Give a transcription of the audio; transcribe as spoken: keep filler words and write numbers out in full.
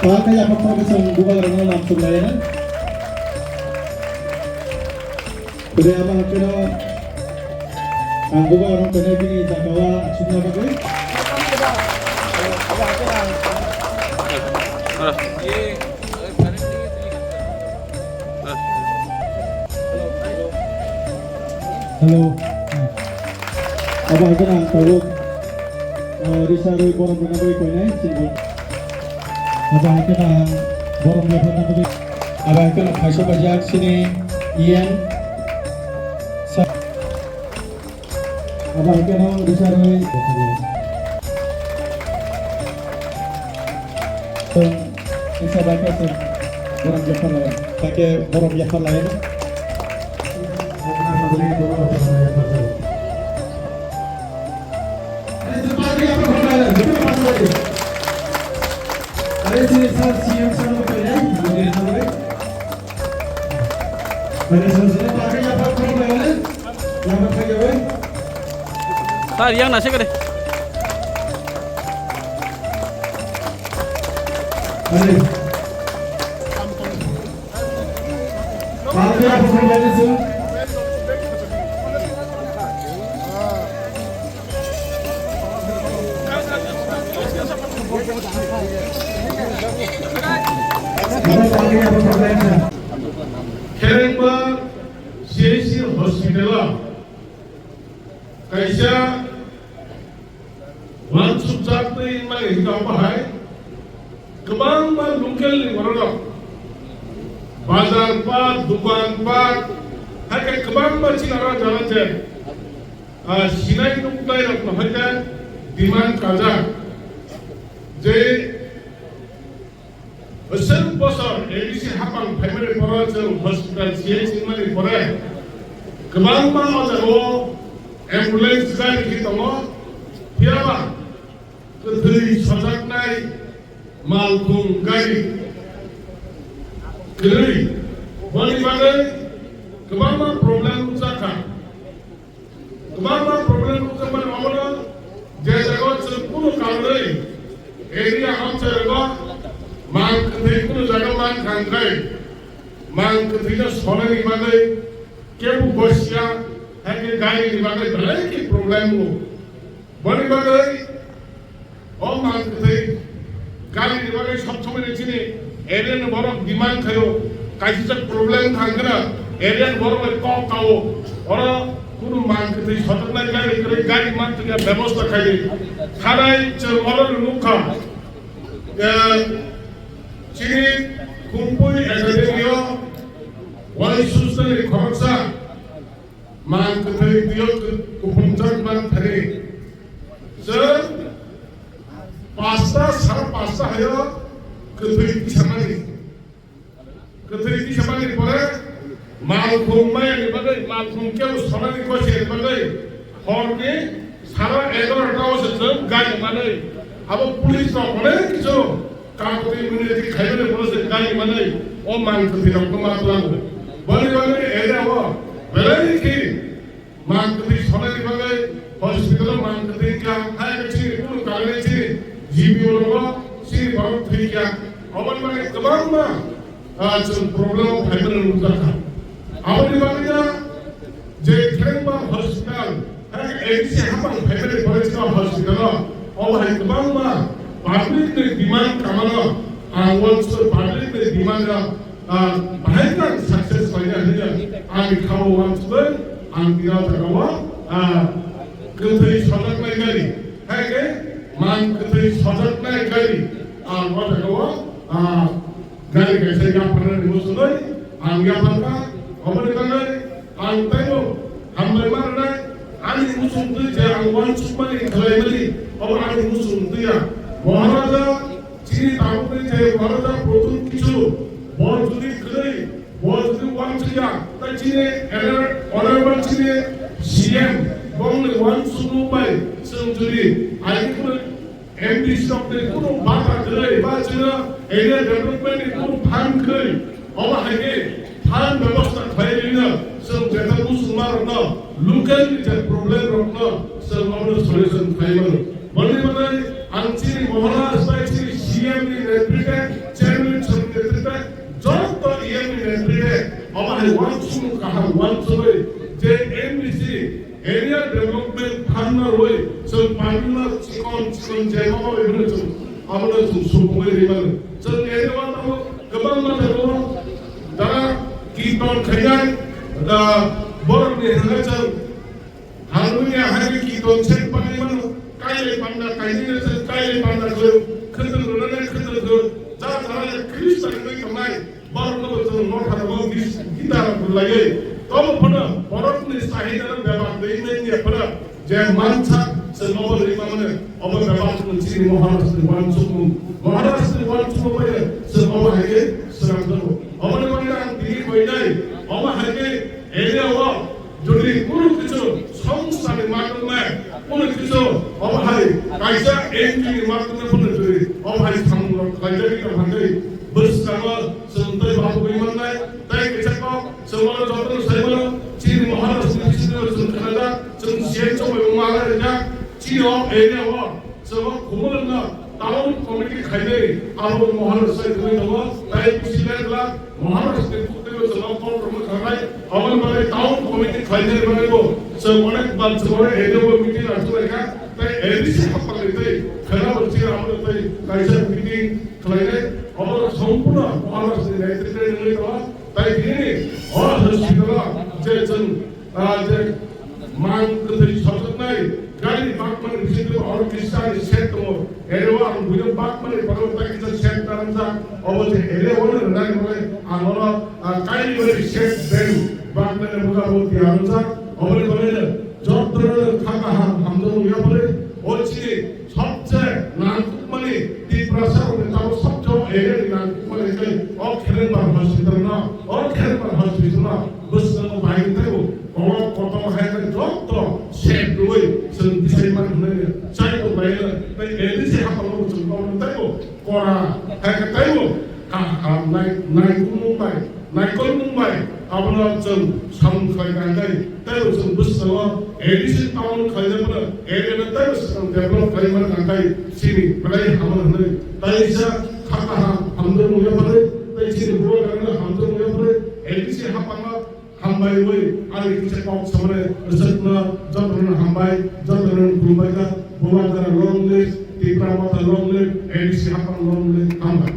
Pakai apa profesor bukan orang lam sebenarnya. Kudai aba hakeno ang bubagrok kwnwi bini jagao achukna bagwi. Hello. Aba hakeno ang tabuk, uh, risa rwi borom rwna bagwi koinai chini. Aba hakeno ang borom rwna bagwi. Abo hai kheno khaisa paijak chini yen. Sa-, abo hai kheno risa rwi. Tong, risa bai khe tong. Borom yaphar lai. Take borom yaphar lai. Are sini sir C M sir no painai, modi sir no. Are sir sir pakai apa kau painai? Yang pakai apa? Sir, yang nasi kade? Are. Kherengba C H C hospital o kaisa uansukjak twi wngmani hwnka omo hai kwbangma local ni bororok bazar pat, dukan pat, hai khe kwbangma chini oro jora je, ah, sinai nuknai rok no hai khe demand kajak je, Bwswk bosor A D C hapang phaimani pore chwng hospital C H wngmani pore kwbangma o jagao ambulance gari khe tongo, phiyaba kwthwi sojaknai malkhung gari kwrwi, boni bagwi kwbangma problem wngjakha. Kwbangma problem wngkha mani omono je jaga o chwng kunu karonwi area amchai rogo mang kwthwi kunu jaga mankha hwnkhe mang kwthwino sonani bagwi kebo gosia, hai khe gari ni bagwi belai khe problem wngo. Boni bagwi O mang kwthwi gari ni bagwi sob somoi ni chini area ni borok demand khaio, kaisa jak problem thang khna area ni borok bai kok kao, oro kunu mang kwthwi sojaknai gari kwrwi gari man tongya bebosta khaidi. Thanai chwng oro ni nukha, eh, chini Kumpui Academy o wai susnani khoroksa Mang kwthwi twiyo kuphungjak man thani. Chwng pasta, sara pasta hayo kwthwi tisamani. Kwthwi tisamani pore malkhung mayani bagwi, malkhung kebo sonani kocheni bagwi horni sara egarota o se chwng gari manwi. Abo police rok onek kisu Kakoti muni ri khaimani borok se gari manai o mang kwthwi rok no ma tlango. Boni bagwi area o belai khe mang kwthwi sonani bagwi hospital o mang kwthwi kha, hai khe chini kunu kainwi chini G P O rogo chini borok thwi kha. Oboni bagwi kwbangma, ah, chwng problem o phaimani nukjakha. Aboni bagwi da je Kherengba hospital, hai A D C hapang phaimani pore chwng hospital o, obo hai kwbangma public ni demand kamano, ang uansuk public ni demand no, ah, bahai khe ang success khlaina hinwi ani khao uansugwi ang tini o jaga o, ah, kwthwi sojaknai gari, hai khe mang kwthwi sojaknai gari ang o jaga o, ah, Gari kaisa yapharnani muchungwi ang yapharkha, oboni bagwi ang teibo hambai ma rwnai. Ani muchungtwi je ang uansukmani khlaimani, obo ani muchungtwi ya. Maharaja chini tabukni je Maharaja Pradyut Kishore, bo jodi kwrwi Ya, tai chini honorable chini C M bongni uansukmung bai chwng jodi ai kuno M D C rok ni kuno bata kwrwi ba chwngno area development ni kuno fund kwrwi, omo hai khe fund bebosta khlai rwino chwng jeta muchungma rokno local ni je problem rokno chwng omono solution khlai mano. Boni bagwi ang chini Maharaj bai chini C M ni netrite, chairman song ni netrite, joto E M ni netrite, omo hai uansukmung kaham uansugwi je M D C area development fund no rwi chwng pangma chikon chikon je mama bai hwnwi chwng abono chwng supungwi rwi mano. Chwng area o tamo kwbangma jaga o jara kirtan khainai da borok ni hwnwi chwng Hallelujah, hai ki ton chen pani mano, kai le panda, kai le chen, kai le panda ko, khadal rana ne khadal ko, ja jara ya Krista ni mai kamai, bar no to no thara mo gis, gita la lai. To mo phana, borok ni sahida na beba dei ne ni phana, je mansa, se mo ri ma mane, obo beba ko chini Maharaj ni wan sukmu, Maharaj ni wan sukmu ba ye, se obo hai ke, se ram do. Obo ni wan ang dili koi dai, obo hai ke, area wa, Jodi kunu kichu songsa ni matung me, kunu kichu obo hai kaisa N G O ni matung me phano jodi obo hai samung rok khlai jagwi tong kha tei bwskango chwng tei babu wi mannai tei kisa kok chwng oro jotono sai mano chini Maharaj ni bisingo chwng khnajak chwng C M chongbai wngma rijak chini o area o Chwng khumulwngno town committee khainai abo Maharaj sai thangwi tongo, tai bisi lekla Maharaj ni khutui chwng call rwma khanai, aboni bagwi town committee khainai bagwi bo chwng onek bar chwng onek area o meeting rwchwng laikha, tai A D C hapang ni tei khela bo chwng abo tei kaisa meeting khlainai, abo sompurno Maharaj ni netrite wngwi tongo, tai tini o hospital o je chwng Ah, je mang kwthwi sajwknai gari bakmani bisingo oro kisa ni set tongo. Ero ang buino bakmani borok tai kisa set narwkjak. Obo je ere ono rwnai rwnai ang oro, ah, kaini bai set ben bakmani buga bo tiya rwngjak. Oboni bagwi jotono kha kaham hamjakmung yapharwi o chini Sobse nangkukmani Tiprasa rokni tabuk sobse o area ni nangkukmani khe o Kherenbar hospital no, o Kherenbar hospital no bwskango bai teibo kowa kotor hai khe joto set rwui chwng tisai man hwnwi chai tong bai tei A D C hapang no chwng tong teibo kora hai khe teibo kaham nai nangkukmung bai Naikolmung bai abono chwng samung khlai kha, tei teibo chwng bwskango A D C town khlaijakmano area no teibo swkang develop khlai mano kha, tei chini belai hamano hwnwi taisa kha kaham hamjakmung yapharwi tei chini bubagrano hamjakmung yapharwi A D C haphango hambai wi ani kisa kok samani rwchapna jotono hambai jotono khulumbai kha, bubagra long live, Tipra Motha long live, A D C haphang long live, hambai.